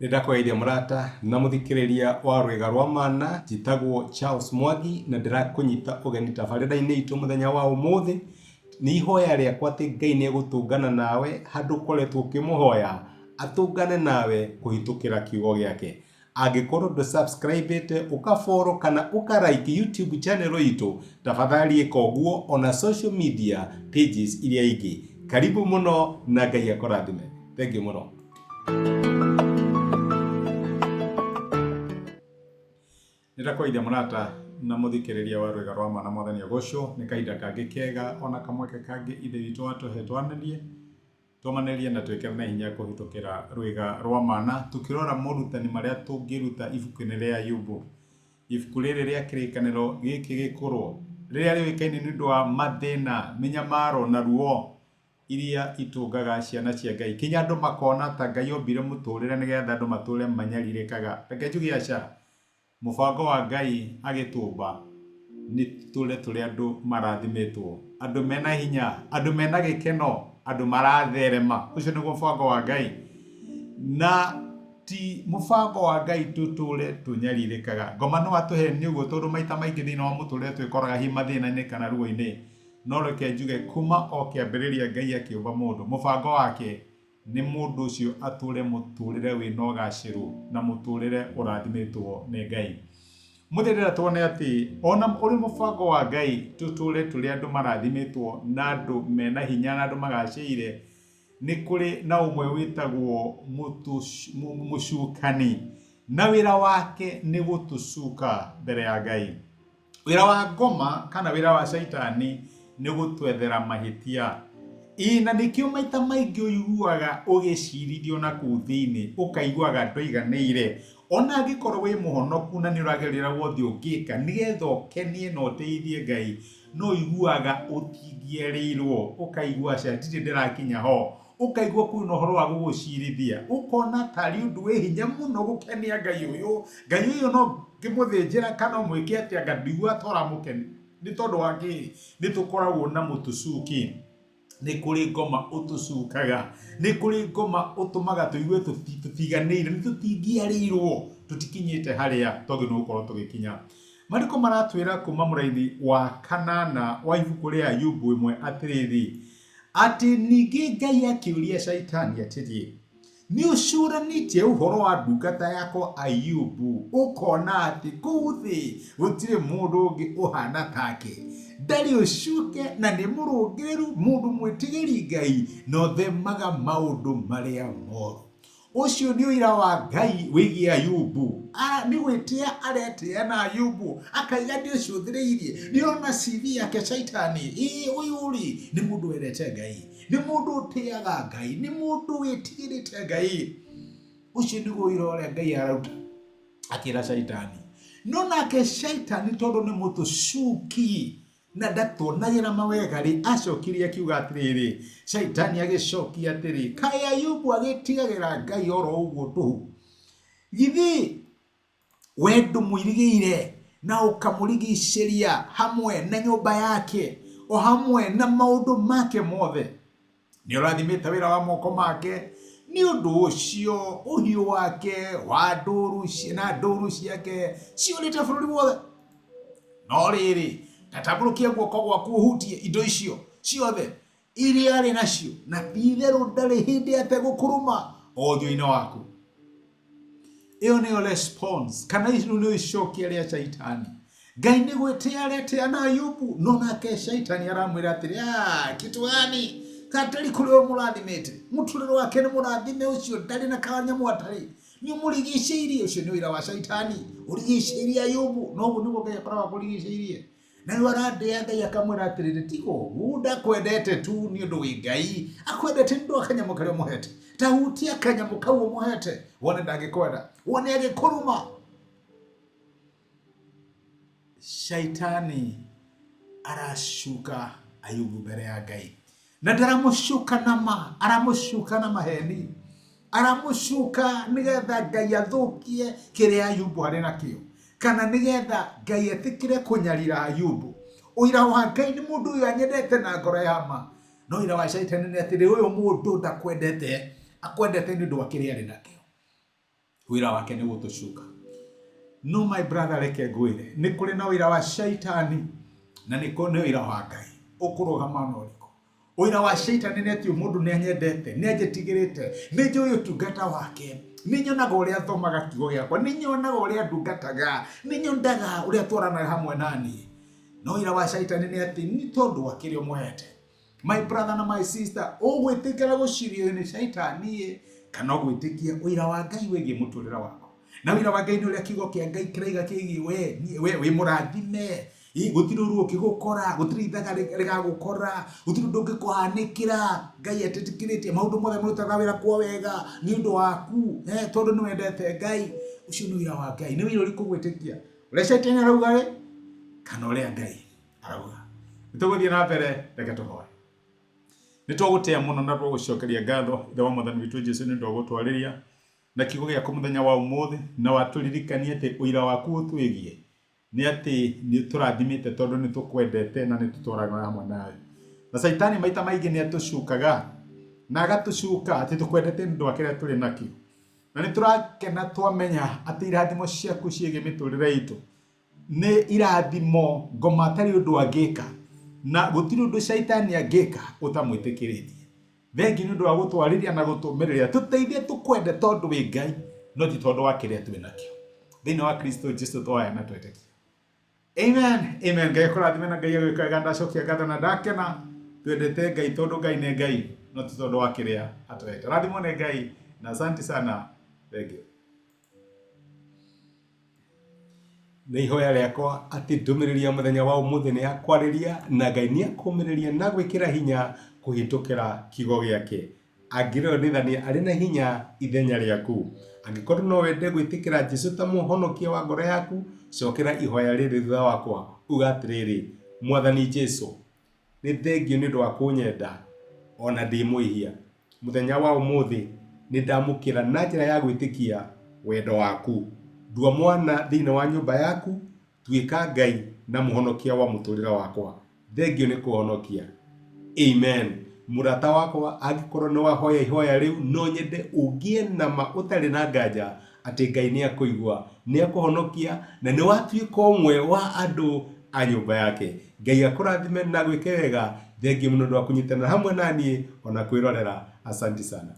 Nĩ ndakũgeithia mũrata na mũthikĩrĩria wa rwĩga rwa mana, njĩtagwo Charles Mwangi na ndĩrakũnyita ũgeni tabarĩra-inĩ itũ mũthenya wa ũmũthĩ. Nĩ ihoya rĩakwa atĩ Ngai nĩ egũtũngana nawe handũ ũkoretwo ũkĩmũhoya, atũngane nawe kũhĩtũkĩra kiugo gĩake. Angĩkorwo ndũ subscribe ĩte, ũka follow kana ũka like YouTube channel itũ, tafadhali ĩka ũguo ona social media pages iria ingĩ. Karibu mũno na Ngai akũrathime. Thengiũ mũno. Nĩndakũgeithia mũrata na mũthikĩrĩria wa rwĩga rwa ma na Mwathani agocwo. Nĩ kahinda kangĩ kega ona kamweke kangĩ Ithe witũ atũhe twanĩrie, tũmanĩrie na twĩkĩrane hinya kũhĩtũkĩra rwĩga rwa mana tũkĩrora morutani marĩa tũngĩruta ibuku-inĩ rĩa Ayubu. Ibuku rĩrĩ rĩa kĩrĩkanĩro gĩkĩ gĩkũrũ rĩrĩa rĩũĩkaine nĩ ũndũ wa mathĩna, mĩnyamaro na ruo iria itũngaga ciana cia Ngai. Kinya andũ makona ta Ngai ombire mũtũrĩre nĩgetha andũ matũre manyarirĩkaga. Reke njuge aca. Mũbango wa Ngai agĩtũmba nĩ tũtũre tũrĩ andũ marathimĩtwo, andũ mena hinya, andũ mena gĩkeno, andũ maratherema. Ũcio nĩguo mũbango wa Ngai. Na ti mũbango wa Ngai tũtũre tũnyarirĩkaga. Ngoma no atũhenie ũguo tondũ maita maingĩ thĩinĩ wa mũtũrĩre twĩkoraga hihi mathĩna-inĩ kana ruo-inĩ. No reke njuge kuma o kĩambĩrĩria Ngai akĩũmba mũndũ, mũbango wake nĩ mũndũ ũcio atũre mũtũrĩre wĩna ũgacĩru na mũtũrĩre ũrathimĩtwo nĩ Ngai. Mũthĩ ndĩrenda tuone atĩ ona ũrĩ mũbango wa Ngai tũtũre tũrĩ andũ marathimĩtwo na andũ mena hinya na andũ magacĩire, nĩ kũrĩ na ũmwe wĩtagwo mũcukani na wĩra wake nĩ gũtũcuka mbere ya Ngai. Wĩra wa ngoma kana wĩra wa caitani nĩ gũtwethera mahĩtia. Ĩĩ na nĩkĩo maita maingĩ ũiguaga ũgĩcirithio na kũu thĩinĩ, ũkaiguaga ndũiganĩire. Ona angĩkorwo wĩ mũhonoku na nĩ ũrageria ũrĩa wothe ũngĩka nĩgetha ũkenie na ũtĩithie Ngai, no ũiguaga ũtingĩerĩirwo, ũkaigua aca ndirĩ ndĩrakinya ho. Ũkaigua kwĩna ũhoro wa gũgũcirithia, ũkona tarĩ ũndũ wĩ hinya mũno gũkenia Ngai ũyũ, Ngai ũyũ no ngĩmũthĩnjĩra kana ũmwĩke atĩa anga ndiguaga ta ũramũkenia. Nĩ tondũ wa kĩ? Nĩ tũkoragwo na mũtũcuki. Nĩ kũrĩ ngoma ũtũcukaga, nĩ kũrĩ ngoma ũtũmaga tũigue tũtiganĩire, nĩ tũtingĩarĩirwo, tũtikinyĩte harĩa twagĩrĩirwo gũkorwo tũgĩkinya. Maandĩko maratwĩra kuma mũraini wa kanana wa ibuku rĩa Ayubu ĩmwe atĩrĩrĩ, Atĩ ningĩ Ngai akĩũria Shaitani atĩrĩ, Nĩ ũcũranĩtie ũhoro wa ndungata yakwa Ayubu, ũkona atĩ kũu thĩ gũtirĩ mũndũ ũngĩ ũhaana take? Ndarĩ ũcuke na nĩ mũrũngĩrĩru, mũndũ mwĩtigĩri Ngai, na ũthemaga maũndũ marĩa moru. Ũcio nĩ ũira wa Ngai wĩgiĩ Ayubu. Nĩ gwĩtĩa aretĩa na Ayubu, akaiga nĩ ũcũthĩrĩirie, nĩ ũrona CV yake Shaitani, ĩĩ ũyũ rĩ, nĩ mũndũ wendete Ngai, nĩ mũndũ ũtĩaga Ngai, nĩ mũndũ wĩtigĩrĩte Ngai. Ũcio nĩguo ũira ũrĩa Ngai araruta akĩra Shaitani. No nake Shaitani tondũ nĩ mũtũcuki, na ndatuonagĩra mawega-rĩ, acokirie akiuga atĩrĩrĩ, Shaitani agĩcokia atĩrĩ, kaĩ Ayubu agĩtigagĩra Ngai oro ũguo tũhũ? Githĩ we ndũmũirigĩire na ũkamũrigicĩria hamwe na nyũmba yake o hamwe na maũndũ make mothe? Nĩ ũrathimĩte wĩra wa moko make, nĩ ũndũ ũcio ũhiũ wake wa ndũru na ndũru ciake ciũrĩte bũrũri wothe. No rĩrĩ, ta tambũrũkia guoko gwaku ũhutie indo icio ciothe iria arĩ nacio, na ti-itherũ ndarĩ hĩndĩ ategũkũruma ũthiũ-inĩ waku. Ĩyo nĩyo response kana rĩu nĩyo icokia rĩa Shaitani. Ngai nĩ gwĩtĩa aretĩa na Ayubu, no nake Shaitani aramwĩra atĩrĩ, "Ah, kitu gani katari kũrĩ ũmũrathimĩte mũtũrĩre wake nĩ mũrathime ũcio ndarĩ na kanyamũ atarĩ nĩ ũmũrigicĩirie ũcio nĩ ũira wa Shaitani ũrigicĩirie Ayubu no ũguo nĩguo Ngai akoragwo akũrigicĩirie Na rĩu arandĩa Ngai akamwĩra atĩrĩrĩ, tiga ũguo ndakwendete tu nĩ ũndũ wĩ Ngai, akwendete nĩ ũndũ wa kanyamũ karĩa ũmũhete. Ta hutia kanyamũ kau ũmũhete, wone ndangĩkwenda, wone agĩkũruma. Shaitani aracuka Ayubu mbere ya Ngai. Na ndaramũcuka na ma, aramũcuka na maheni. Aramũcuka nĩgetha Ngai athũkie kĩrĩa Ayubu arĩ nakĩo, kana nĩgetha Ngai etĩkĩre kũnyarira Ayubu. Ũira wa Ngai nĩ mũndũ ũyũ anyendete na ngoro ya ma, no ũira wa Shaitani nĩ atĩrĩ, ũyũ mũndũ ndakwendete, akwendete nĩ ũndũ wa kĩrĩa arĩ nakĩo. Wĩra wake nĩ gũtũcuka. No my brother, reke ngwĩre, nĩ kũrĩ na wĩra wa shaitani na nĩ kũrĩ wĩra wa Ngai. Ũkũrũgama na ũrĩkũ? Wĩra wa shaitani nĩ atĩ mũndũ nĩ anyendete, nĩ anjĩtigĩrĩte, nĩ njũĩ ũtungata wake, nĩ nyonaga ũrĩa thomaga kiugo gĩakwa, nĩ nyonaga ũrĩa ndungataga, nĩ nyonaga ũrĩa twaranaga hamwe naniĩ. No wĩra wa shaitani nĩ atĩ nĩ tondũ wa kĩrĩa ũmũhete. My brother na my sister, ũgwĩtĩkĩra gũcirio nĩ shaitani ĩ, kana ũgwĩtĩkia ũira wa Ngai wĩgiĩ mũtũrĩre waku? Na ũira wa Ngai nĩ ũrĩa kiugo kĩa Ngai kĩraiga kĩgiĩ we, we wĩ mũrathime. Ĩ, gũtirĩ ũru ũngĩgũkora, gũtirĩ ithaga rĩgagũkora, gũtirĩ ũndũ ũngĩkũhanĩkĩra. Ngai etĩkĩrĩtie maũndũ mothe marutaga wĩra kwa wega nĩ ũndũ waku, tondũ nĩ wendete Ngai. Ũcio nĩ ũira wa Ngai. Nĩ ũira ũrĩkũ ũgwĩtĩkia? Ũrĩa shaitani arauga rĩ, kana ũrĩa Ngai arauga? Nĩ tũgũthiĩ na mbere, reke tũhoe. Nĩ twagũtĩa mũno na twagũcokeria ngatho, Ithe wa Mwathani witũ Jesu, nĩ ũndũ wa gũtwarĩria na kiugo gĩaku mũthenya wa ũmũthĩ, na watũririkania atĩ ũira waku ũtwĩgiĩ nĩ atĩ nĩ ũtũrathimĩte tondũ nĩ tũkwendete na nĩ tũtwaranaga hamwe nawe. Na Caitani maita maingĩ nĩ atũcukaga na agatũcuka atĩ tũkwendete nĩ ũndũ wa kĩrĩa tũrĩ nakĩo. Na nĩ tũrakena twamenya atĩ irathimo ciaku ciĩgiĩ mĩtũrĩre itũ nĩ irathimo ngoma atarĩ ũndũ angĩka, na gũtirĩ ũndũ Caitani angĩka ũtamwĩtĩkĩrĩtie. Thengiũ nĩ ũndũ wa gũtwarĩria na gũtũmĩrĩria. Tũteithie tũkwende tondũ wĩ Ngai, no ti tondũ wa kĩrĩa twĩ nakĩo. Thĩinĩ wa Kristo Jesu twahoya na twetĩkia. Amen. Amen. Ngai akũrathime na Ngai agwĩke wega. Ndacokia ngatho na ndakena. Twendete Ngai tondũ Ngai nĩ Ngai, no ti tondũ wa kĩrĩa atũhete. Rathimwo nĩ Ngai na asante sana. Thank you. Nĩ ihoya rĩakwa atĩ ndũmĩrĩri ya mũthenya wa ũmũthĩ nĩ yakwarĩria na Ngai nĩ akũmĩrĩria na gwĩkĩra hinya kũhĩtũkĩra kiugo gĩake. Angĩrĩonithania arĩ na hinya ithenya rĩaku. Angĩkorwo no wende gwĩtĩkĩra Jesu ta mũhonokia wa ngoro yaku, cokera ihoya rĩrĩ thutha wakwa, uga atĩrĩrĩ, Mwathani Jesu, Nĩ thengiũ nĩ ũndũ wa kũnyenda o na ndĩ mwĩhia. Mũthenya wa ũmũthĩ nĩ ndamũkĩra na njĩra ya gwĩtĩkia wendo waku. Ndua mwana thĩinĩ wa nyũmba yaku, tuĩka Ngai na mũhonokia wa mũtũrĩre wakwa. Thengiũ nĩ kũhonokia. Amen. Mũrata wakwa, angĩkorwo nĩ wahoya ihoya rĩu, no nyende ũgĩe na ma ũtarĩ na nganja atĩ Ngai nĩ akũigua, nĩ akũhonokia, na nĩ watuĩka ũmwe wa andũ a nyũmba yake. Ngai akũrathime na agwĩke wega. Thengiũ mũno nĩ ũndũ wa kũnyitanĩra hamwe na niĩ ona kwĩrorera. Asanti sana.